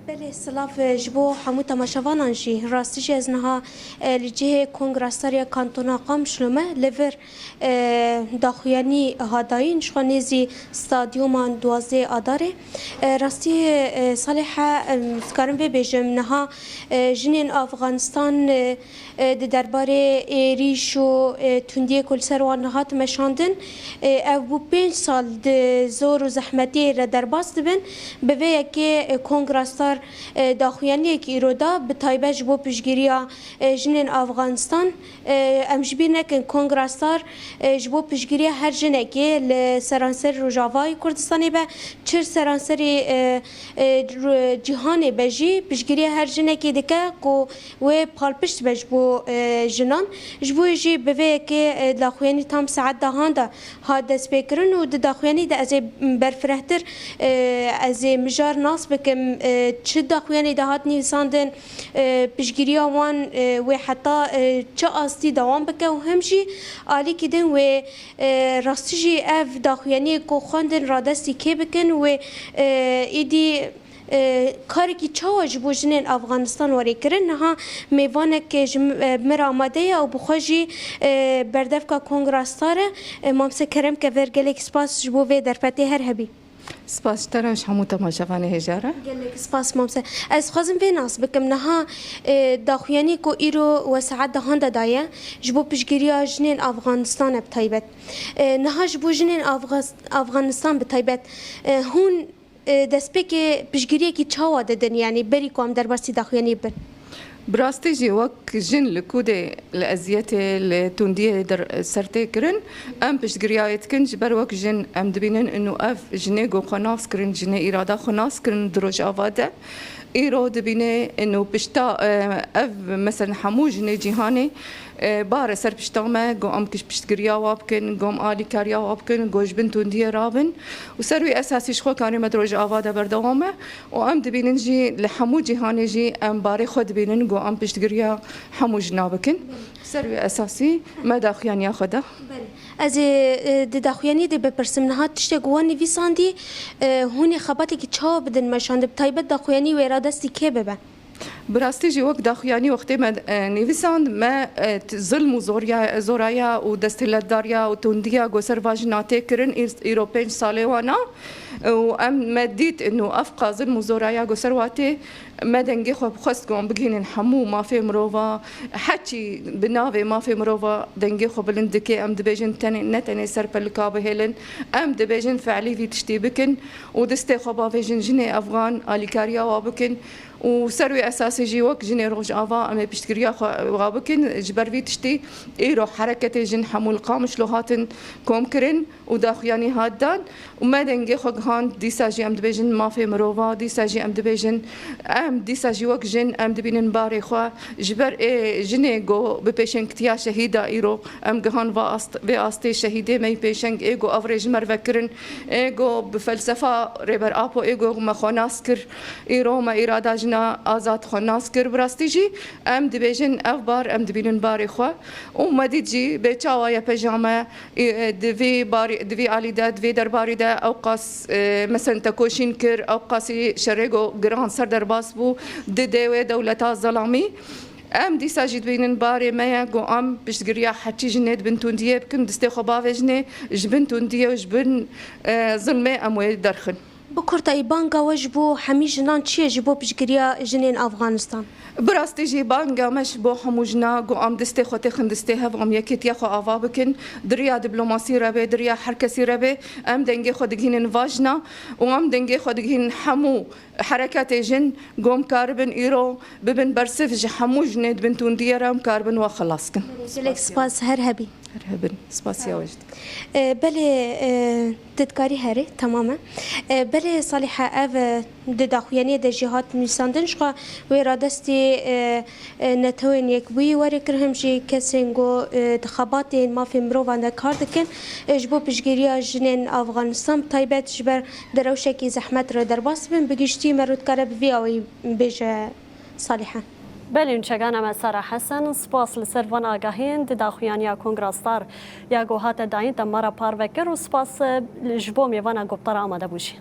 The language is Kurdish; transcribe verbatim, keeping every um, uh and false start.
Belê, silav, e, ji bo hemû temaşevanan jî. Rastî jî ez niha, e, li cihê Kongra Star ya Kantona Qamişlo me li vir, e, daxuyanî hadayîn ji xwe nêzî stadyuma duwazdeh Adarê. E, rastî, e, Salîhe, em, dikarim vê bêjim, niha, e, jinên Afganistan, e, e, di derbarê êrîş û, e, tundiyê ku li ser wan dihat meşandin, e, ev bû pênc sal di zor û zehmetiyê re derbas dibin. Bi vê yekê, e, Kongra Star, e, daxuyaniyekî îro da, bi taybet ji bo piştgiriya, e, jinên Afganistan. E, em ji bîr nekin, Kongra Star, e, ji bo piştgiriya her jinekê li seranserî Rojavayê Kurdistanê be, çi li seranserî, e, e, ru-, cîhanê be jî, piştgiriya her jinekê dike ku wê palpişt be ji bo, e, jinan. Ji bo jî bi vê yekê, e, daxuyanî tam saet dehan de hat destpêkirin û di daxuyanî de ez ê berfirehtir, e, ez ê mijar nas bikim, e, çi daxuyanî de hat nivîsandin, e, piştgiriya wan, e, wê heta, e, çi astî dewam bike û him jî alîkî din wê, e, rastî jî ev daxuyaniyê ku xwendin radestî kê bikin wê, e, êdî, e, karekî çawa ji bo jinên Afganistan were kirin. Niha mêvanek ji m-, e, min re amade ye û bi xwe jî, e, berdevka Kongra Star e. E, Mamse Kerem Kever, gelek spas ji bo vê derfetê, her hebî. Spas ji te re, ji hemû temaşevanê hêja re. Gelek spas Mamse. Ez dixwazim vê nas bikim. Niha, e, daxuyanî ku îro we saet dehan de daye, ji bo piştgiriya jinên Afganistan e bi taybet. E, niha ji bo jinên Afgas-, Afganistan bi taybet, e, hûn, e, destpêkê piştgiriyekî çawa didin, yanî berî ku em derbasî daxuyanî bin? Bi rastî jî wek jin li ku dê li eziyetê, li tundiyê der-, ser tê kirin, em piştgiriya wê dikin. Ji ber wek jin em dibînin û ev jinê ku xwe nas kirin, jinê îrada xwe nas kirin di Rojava de. Îro dibîne û pişta, e, ev, meselen, hemû jinê cîhanê, e, bare ser pişta me, ku em kiş-, piştgiriya wa bikin, ku em alîkariya wa bikin, ku ji bin tundiyê rabin. Û ser wî esasî ji xwe karê me di Rojava de berdewam e. Û em dibînin jî li hemû cîhanê jî em barê xwe dibînin ku em piştgiriya hemû jina bikin. Ser wî esasî me daxuyaniya xwe da. Belê. Ez ê, e, di daxuyaniyê de bipirsim, niha tiştek wan nivîsandî, e, hûn ê xebatekî çawa bidin meşandin, bi taybet daxuyanî wê radestî kê bibe? Bi rastî jî wek daxuyanî wextê me, e, nivîsand, me, e, t-, zilm û zorya-, zoraya û desthilatdariya û tundiya ku ser va jina tê kirin, îr-, îro pênc salê wana. Û em, me dît, û ev qas zilm û zoraya ku ser wa tê, me dengê xwe xwest ku em bigihînin hemû mafê mirova, heçî bi navê mafê mirova dengê xwe bilind dike. Em dibêjin tenê, ne tenê ser pelika bihêlin, em dibêjin fe'lî vî tiştî bikin û distê xwe bavêjin jinê Efxan, alîkariya wa bikin. Û ser wê esasê jî wek jinê Rojava em ê piştgiriya xwe wa bikin. Ji ber vî tiştî îro hereketê jin hemû li Qamişlo hatin kom kirin û daxuyanî hat dan û me dengê xwe gihand. Dîsa jî em dibêjin mafê mirova, dîsa jî em dibêjin, em dîsa jî wek jin em dibînin barê xwe. Ji ber ê jinê ku bi pêşengtiya şehîda îro em gihan va ast-, vê astê, şehîdê me yî pêşeng, ê ku ev rê ji me re vekirin, ê ku bi felsefa Rêber Apo, ê ku me xwe nas kir, îro me îrada jina azad xwe nas kir. Bi rastî jî em dibêjin ev bar, em dibînin barê xwe û me dît jî bê çawa Y P J me, e, di vî barî, di vî alî de, di vî derbarî de ew qas, e, mesen tekoşîn kir, ew qasî şerê ku giran ser derbas bû, di dê wê dewleta zelamî. Em dîsa jî dibînin barê me ye ku em piştgiriya heçî jinê di bin tundiyê bikin, distê xwe bavêjinê, ji bin tundiyê û ji bin, e, zilmê em wê derxin. Bi kurtayî, banga we ji bo hemî jinan çi ye ji bo piştgiriya jinên Afganistan? Bi rastî jî banga me ji bo hemû jina ku em distê xwe têxin distê hev, em yekîtiya xwe ava bikin, di riya diplomasî re bê, di riya her kesî re bê, em dengê xwe digihînin va jina û em dengê xwe digihînin hemû hereketê jin ku em karibin îro bibin bersiv ji hemû jinê di bin tundiyê re, em karibin wa xelas kin. Gelek spas, her hebî. Her hebin. Spasiya we jî dikim. E, belê, e, tu dikarî herê, temam e. E, belê Salîhe, ev, e, di daxuyaniyê de jî hat nivîsandin, ji xwe wê radestî, e, e, Netewên Yekbûyî were kir, him jî kesên ku, e, di xebatên mafên mirovan de kar dikin, e, ji bo piştgiriya jinên Afganistan, bi taybet ji ber di rewşekî zehmet re derbas dibin. Bi giştî me re dikare bi vî awayî bêje. Salîhe. Belê, nûçegana me Sara Hesen, spas li ser van agahiyên di daxuyaniya Kongra Star ya ku hate dayîn te me re parve kir û spas, e, ji bo mêvana guhdara amade bû jî.